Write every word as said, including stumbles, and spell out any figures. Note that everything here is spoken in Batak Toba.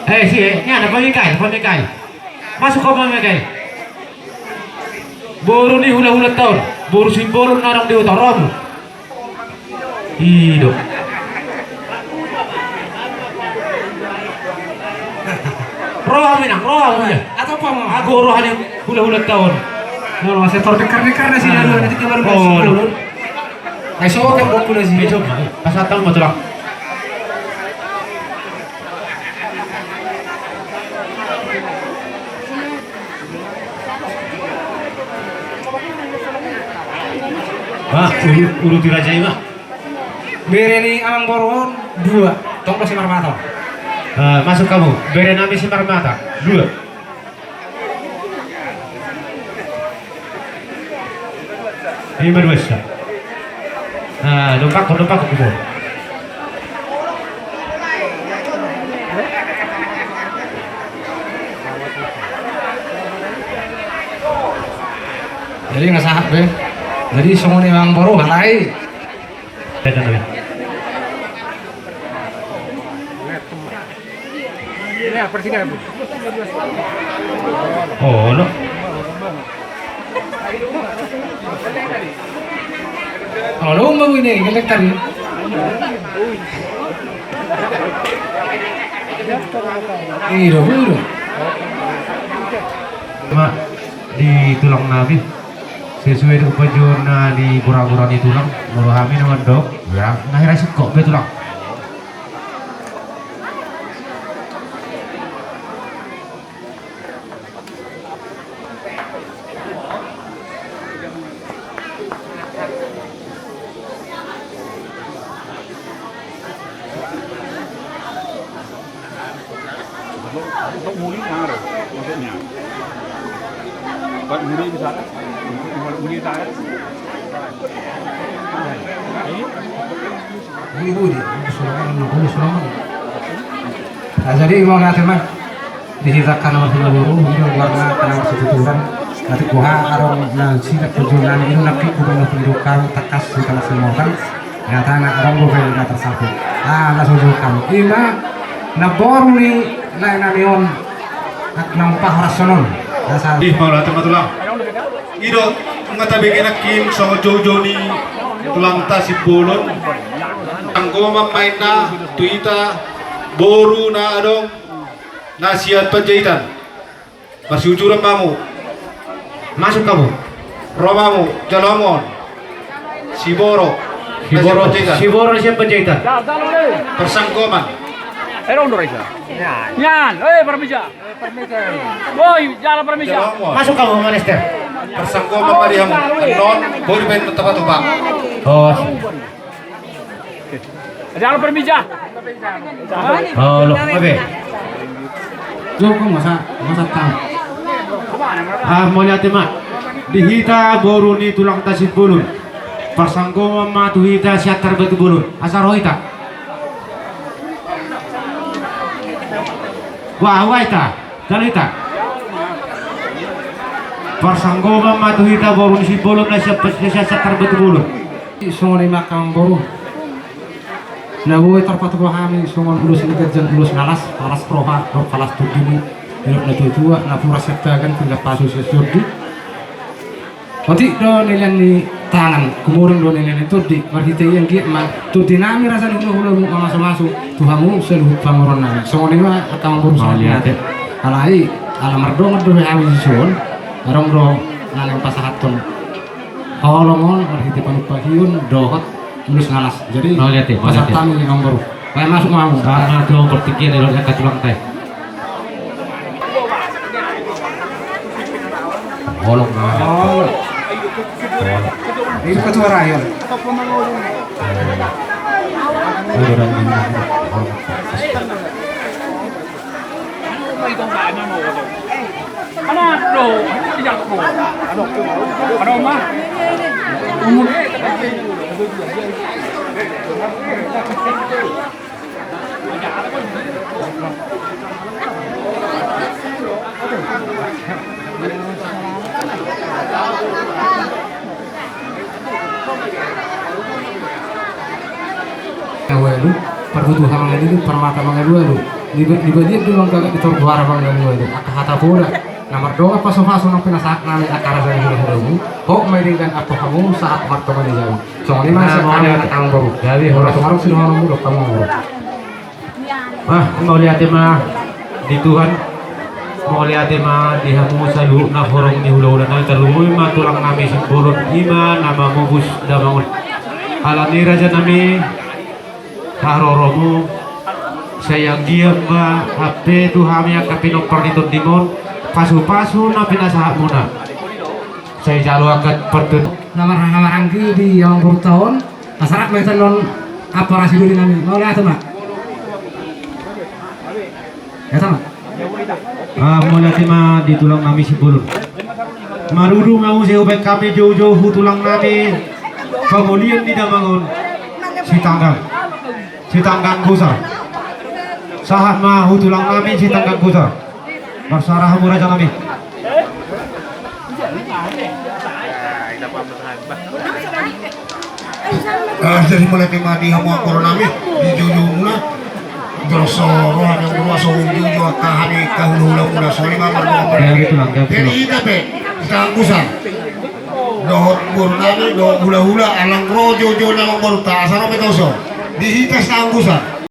Eh, si, eh, ni anak pamikai, pamikai. Masuk kau pamikai. Boru ni hulahulanta on. Boru Simbolon na adong di huta, ro hamu. I do. Ro hamu, Inang, ro hamu, ya. Atau apa, Mama? Ago roha ni hulahulanta on. Mama, saya taruh dekar-dekar nasi. Ah. Dulu, nanti dia baru. Oh, nasi dulu. Ai, so kan bokku nasi. Pasahat ma, Tulang. Ah, uru-, uruti raja i ma. Bere ni amangboru on dua, tong do Simarmata. Ah, masuk hamu. Bere nami Simarmata dua. Ima dua sa. Ah, dompak, dompak, dompak. Jadi nggak sahat be. Jadi songon i amangboru, alai. Dadah, dadah. Oh, no. Oh, no, mau ini, ngelek tadi. Ini, dua puluh. Ma, di tulang nami. Sesuai dengan panjona ni borabora ni tulang, molo hami na mandok, ya, na hira singkop be tulang. Untuk muli naro, maksudnya. Buat muli di sana, untuk muli di sana. Budi, budi, budi, sulaman, budi, sulaman. Nah, jadi, mauliate ma. Di hita angka na marhula boru, di luar na angka na marsituturan. Nanti kuha adong na sidak tujuan nami, ino nangkin kuha na pinduka, takas, hita na simokan. Nyatana adong dope na tarsaput. Ah, na sujud kami. Ima, na boru ni lae nami on, na umpah horas sonon. Ih, mauliate ma tulang. I do, nga tabege nangkin songon joujou ni tulangta Simbolon. Anggo mambaen na tu hita boru na adong na sian Panjaitan. Marsiujuran ma hamu. Masuk hamu. Ro ma hamu, jalo hamu on. Siboro. Siboro, Panjaitan. Siboro sian Panjaitan. Parsanggoman. Erong do raja. Nian, eh, parmija. Woi, jalo parmija. Masuk hamu, Manester. Parsanggoman ma di hamu. Annon, boi dibaen tapatupa. Oh. Jalo parmija. Oh, lo, oke. Joko masa, masa tau. Ah, mauliate ma. Di hita boru ni tulangta Simbolon. Parsanggoman ma tu hita Siantar Batubolon. Asa ro hita. Wah, wah hita. Jalo hita. Parsanggoman ma tu hita boru ni Simbolon na sian, sian, Siantar Batubolon. Songon i ma angka amangboru. Na boi tarpatupa hami songon ulos ni ganjang, ulos na las, palas roha dohot palas tondi ni didok natuatua, napuran sian tagan, pinggan pasu sian tondi. Otik do nilaian ni tangan, gumodang do nilaian ni tondi. Marhite i anggiat ma tondi nami raja ni hulahula, mamasumasu tu hamu saluhut pamoruon nami. Songon i ma angka amangboru. Mauliate. Alai ala mardongan dope hami dison, adong do na naeng pasahathon holong on marhite panumpahion dohot ulos na las. Jadi, mauliate, pasahat hami, amangboru. Baen masuk ma hamu. Sanga tu partingkian ni angka tulangta i. Holong na. Holong. Ini ketua rayon. Mangalualu, parbutuha mangalualu, parmata mangalualu. Di balian do manggagat di tor juara manggagat angka hata poda na mardongan pasupasu nang pinasahat nami angka raja ni hulahulamu. Hot ma i denggan ampu hamu sahat martonga ni jabu. Songon i ma sian hami angka amangboru. Jadi horas maruk sidohonon mudok hamu amangboru. Ah, mauliate ma di Tuhan. Mauliate ma di hamu saluhutna horong ni hulahula nami, tarlumobi ma tulang nami Simbolon i ma na mamupus damang on. Alani raja nami, haroromu sai anggiat ma hape tu hami angka pinompar ni tondim on pasupasu na pinasahatmuna. Sai jalo angka partut na marhahamaranggi di amangborunta on. Asa rap ma hita annon ampa raja ni doli nami. Mauliate ma. Eta ma. Ah, mauliate ma di tulang nami Simbolon. Marudung ma muse hubaen hami joujou tu tulang nami pangolian ni damang on, Sitanggang. Sitanggang Gusar. Sahat ma tu tulang nami Sitanggang Gusar. Marsara hamu raja nami. Ah, jadi mauliate ma di hamu amangboru nami di joujoumuna. Jolo so roha ni amangboru, so joujou angka hami angka hulahulamuna, songon i ma amangboru. Jadi hita pe Sitanggang Gusar dohot boru nami dohot hulahula, alang ro joujou ni amangborunta, asa ro pe tauso di hita Sitanggang Gusar.